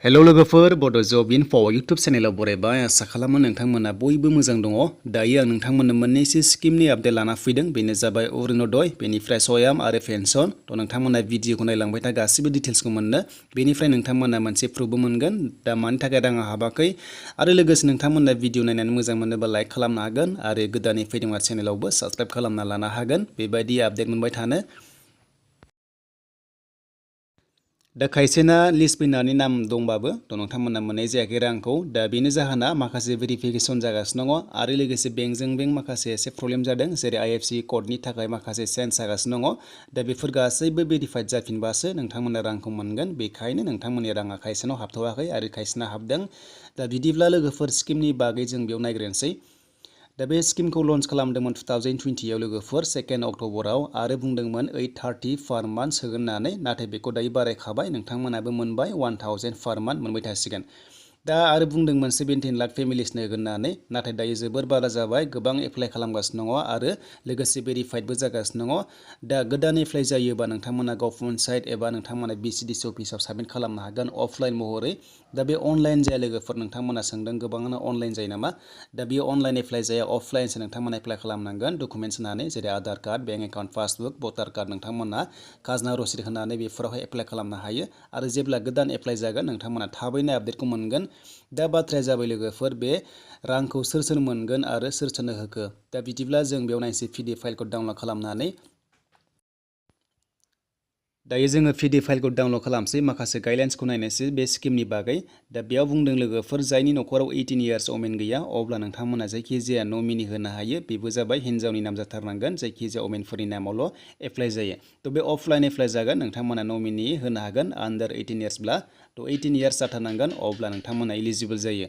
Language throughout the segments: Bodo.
हेलो लोगोफोर बड' जब इनफो इउटुब चेनेलाव बरायबाय आसा खालामो नोंथांमोना बयबो मोजां दङ। दायो आं नोंथांमोननो मोननैसो स्किमनि आपडेट लाना फैदों। बेनो जाबाय अरुणोदय, बेनिफ्राय सयाम आरो पेन्सन। थ' नोंथांमोना भिडिअखौ नायलांबाय था गासिबो डिटेल्सखौ मोननो। बेनिफ्राय नोंथांमोना मोनसे प्रुफबो मोनगोन दा मानि थाखाय राङा हाबाखै आरो लोगोसे नोंथांमोना भिडिअ नायनानै मोजां मोनोबा लाइक खालामनो हागोन आरो गोदानै फैदोंबा चेनेलावबो साबस्क्राइब खालामना लानो हागोन बेबायदि आपडेट मोनबाय थानो। दा खायसेना लिस्ट फैनानै नाम दंबाबो थ' नोंथांमोना मोननाय जायाखै रांखौ। दा बेनि जाहोना माखासे भेरिफिकेसन जागासिनो दङ आरो लोगोसे बेंकजों बेंक माखासे एसे प्रब्लेम जादों, जेरै IFSC क'डनि थाखाय माखासे चेन्ज जागासिनो दङ। दा बेफोर गासैबो भेरिफाइड जाफिनबासो नोंथांमोना रांखौ मोनगोन। बेखायनो नोंथांमोननि राङा खायसेनाव हाबथ'वाखै आरो खायसेना हाबदों। दा बिदिब्ला लोगोफोर स्किमनि बागै जों बेयाव नायग्रोनोसै। दा बे स्किमखौ लन्च खालामदोंमोन 2020 आव लोगोफोर 2 अक्ट'बराव आरो बुंदोंमोन 830 पार मान्थ होगोन होननानै, नाथाय बेखौ दायो बारायखाबाय। नोंथांमोनाबो मोनबाय 1000 पार मान्थ मोनबाय थासिगोन। दा आरो बुंदोंमोन 17 लाख फेमिलिसनो होगोन होननानै, नाथाय दायो जोबोर बारा जाबाय, गोबां एप्लाइ खालामगासिनो दङ आरो लोगोसे भेरिफाइडबो जागासिनो दङ। दा गोदान एप्लाइ जायोबा नोंथांमोना गभर्नमेन्ट साइट एबा नोंथांमोना BCDC अफिसाव साबमिट खालामनो हागोन अफलाइन महरै। दा बे अनलाइन जाया लोगोफोर, नोंथांमोना सोंदों गोबाङानो अनलाइन जायो नामा। दा बेयो अनलाइन एप्लाइ जाया, अफलाइनसो नोंथांमोना एप्लाइ खालामनांगोन डकुमेन्ट्स होनानै, जेरै Aadhaar card, bank account passbook, भटार कार्ड नोंथांमोना खाजोना रसिद होनानै बेफोरावहाय एप्लाइ खालामनो हायो आरो जेब्ला गोदान एप्लाइ जागोन नोंथांमोना थाबैनो आपडेटखौ मोनगोन। दा बाथ्राया जाबाय लोगोफोर, बे रांखौ सोर सोर मोनगोन आरो सोर सोरनो होखो। दा बिदिब्ला जों बेयाव नायनोसै PDF फाइलखौ डाउनलड खालामनानै। दायो जोङो PDF फाइलखौ डाउनलड खालामसै, माखासे गाइडलाइन्सखौ नायनोसै बे स्किमनि बागै। दा बेयाव बुंदों लोगोफोर, जायनि न'खराव 18 इयार्स अमेन गैया अब्ला नोंथांमोना जायखिजाया नमिनि होनो हायो। बेबो जाबाय हिन्जावनि नाम जाथारनांगोन, जायखिजाया अमेनफोरनि नामावल' एप्लाइ जायो। थ' बे अफलाइन एप्लाइ जागोन, नोंथांमोना नमिनि होनो हागोन आन्डार 18 इयार्सब्ला। थ' 18 इयार्स जाथारनांगोन अब्ला नोंथांमोना इलिजिबोल जायो।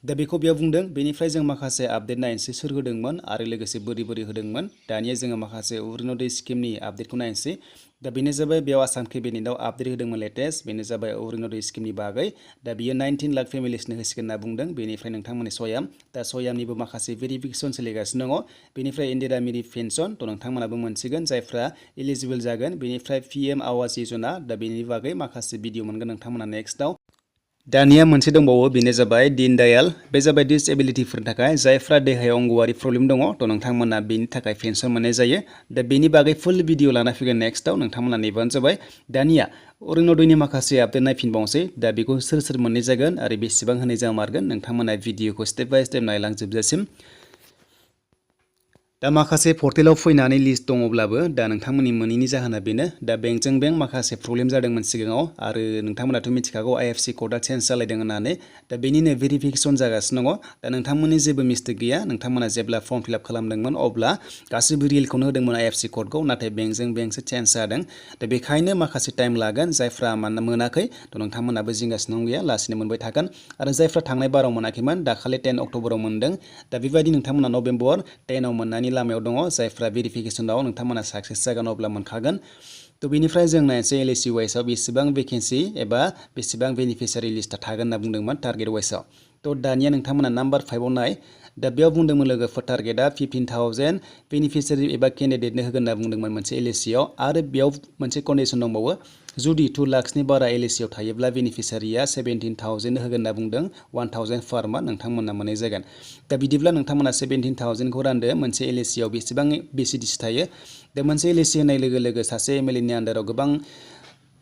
दा बेखौ बेयाव बुंदों। बेनिफ्राय जों माखासे आपडेट नायनोसै सोर होदोंमोन आरो लोगोसे बोरै बोरै होदोंमोन। दानिया जोङो माखासे अरुणोदय स्किमनि आपडेटखौ नायनोसै। दा बेनो जाबाय बेयाव आसाम केबिनेटआव आपडेट होदोंमोन लेटेस्ट, बेनो जाबाय अरुणोदय स्किमनि बागै। दा बियो 19 लाख फेमिलिसनो होसिगोन होनना बुंदों। बेनिफ्राय नोंथांमोननि सयाम, दा सयामनिबो माखासे भेरिफिकेसन सोलिगासिनो दङ। बेनिफ्राय इन्दिरा मेरि पेन्सन, थ' नोंथांमोनाबो मोनसिगोन जायफ्रा इलिजिबोल जागोन। बेनिफ्राय PM आवास योजना, दा बेनि बागै माखासे भिडिअ मोनगोन नोंथांमोना नेक्स्टआव। दानिया मोनसे दंबावो, बेनो जाबाय दीन दयाल। बे जाबाय डिसेबिलिटिफोरनि थाखाय, जायफ्रा देहायाव अंग'आरि प्रब्लेम दङ थ' नोंथांमोना बेनि थाखाय पेन्सन मोननाय जायो। दा बेनि बागै फुल भिडिअ लाना फैगोन नेक्स्टआव, नोंथांमोना नेबानो जाबाय। दानिया अरुणोदयनि माखासे आपडेट नायफिनबावनोसै। दा बेखौ सोर सोर मोननाय जागोन आरो बेसेबां होनाय जामारगोन, नोंथांमोना भिडिअखौ स्टेप बाय स्टेप नायलांजोबजासिम। दा माखासे पर्टेलाव फैनानै लिस्ट दङब्लाबो दा नोंथांमोननि मोनैनि जाहोना बेनो, दा बेंकजों बेंक माखासे प्रब्लेम जादोंमोन सिगाङाव आरो नोंथांमोनाथ' मिथिखागौ IFSC क'डआ चेन्ज जालायदों होननानै। दा बेनिनो भेरिफिकेसन जागासिनो दङ। दा नोंथांमोननि जेबो मिस्टेक गैया, नोंथांमोना जेब्ला फर्म फिलआप खालामदोंमोन अब्ला गासिबो रियेलखौनो होदोंमोन IFSC क'डखौ, नाथाय बेंकजों बेंकसो चेन्ज जादों। दा बेखायनो माखासे टाइम लागोन, जायफ्रा मोनाखै थ' नोंथांमोनाबो जिंगासिनो गैया, लासैनो मोनबाय थागोन। आरो जायफ्रा थांनाय बाराव मोनाखैमोन, दाखालि 10 अक्ट'बराव मोनदों। दा बेबायदि नोंथांमोना नभेम्बर 10 आव मोननायनि लामायाव दङ। जायफ्रा भेरिफिकेसनाव नोंथांमोना साक्सेस जागोन अब्ला मोनखागोन। थ' बेनिफ्राय जों नायनोसै LAC वाइसआव बेसेबां भेकेन्सि एबा बेसेबां बेनिफिसियारि लिस्टआ थागोन होनना बुंदोंमोन टारगेट वाइसआव। थ' दानिया नोंथांमोना नाम्बार 5आव नाय। दा बेयाव बुंदोंमोन लोगोफोर टारगेटआ 15,000 बेनिफिसियारि एबा केन्डिडेटनो होगोन होनना बुंदोंमोन मोनसे LAC आव। आरो बेयाव मोनसे कन्डिसन दंबावो, जुदि 2 लाखसनि बारा LAC आव थायोब्ला बेनिफिसियारिया 17,000 होगोन होनना बुंदों, 1000 पार मान्थ नोंथांमोना मोननाय जागोन। दा बिदिब्ला नोंथांमोना 17,000खौ रानदो मोनसे LAC आव बेसेबां BCDC थायो। दा मोनसे LAC होनाय लोगो लोगो सासे MLA नि आन्दाराव गोबां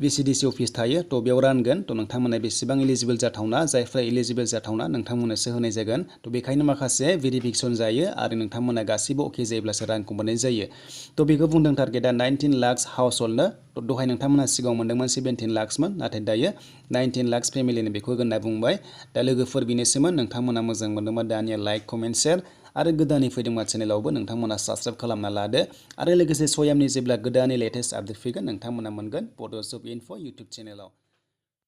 BCDC अफिस थायो, थ' बेयाव रानगोन। थ' नोंथांमोना बेसेबां इलिजिबोल जाथावना, जायफ्रा इलिजिबोल जाथावना नोंथांमोननोसो होनाय जागोन। थ' बेखायनो माखासे भेरिफिकेसन जायो आरो नोंथांमोना गासिबो अके जायोब्लासो रांखौ मोननाय जायो। थ' बेखौ बुंदों टारगेटआ 19 लाखस हाउस हल्डनो। थ' दहाय नोंथांमोना सिगाङाव मोनदोंमोन 17 लाखसमोन, नाथाय दायो 19 लाखस फेमिलिनो बेखौ होगोन होनना बुंबाय। दा लोगोफोर बेनोसैमोन, नोंथांमोना मोजां मोनदोंबा दानिया लाइक कमेन्ट शेयार आरो गोदानै फैदोंबा चेनेलावबो नोंथांमोना साबस्क्राइब खालामना लादो। आरो लोगोसे सयामनि जेब्ला गोदानै लेटेस्ट आपडेट फैगोन नोंथांमोना मोनगोन बड' जब इनफो इउटुब चेनेलाव।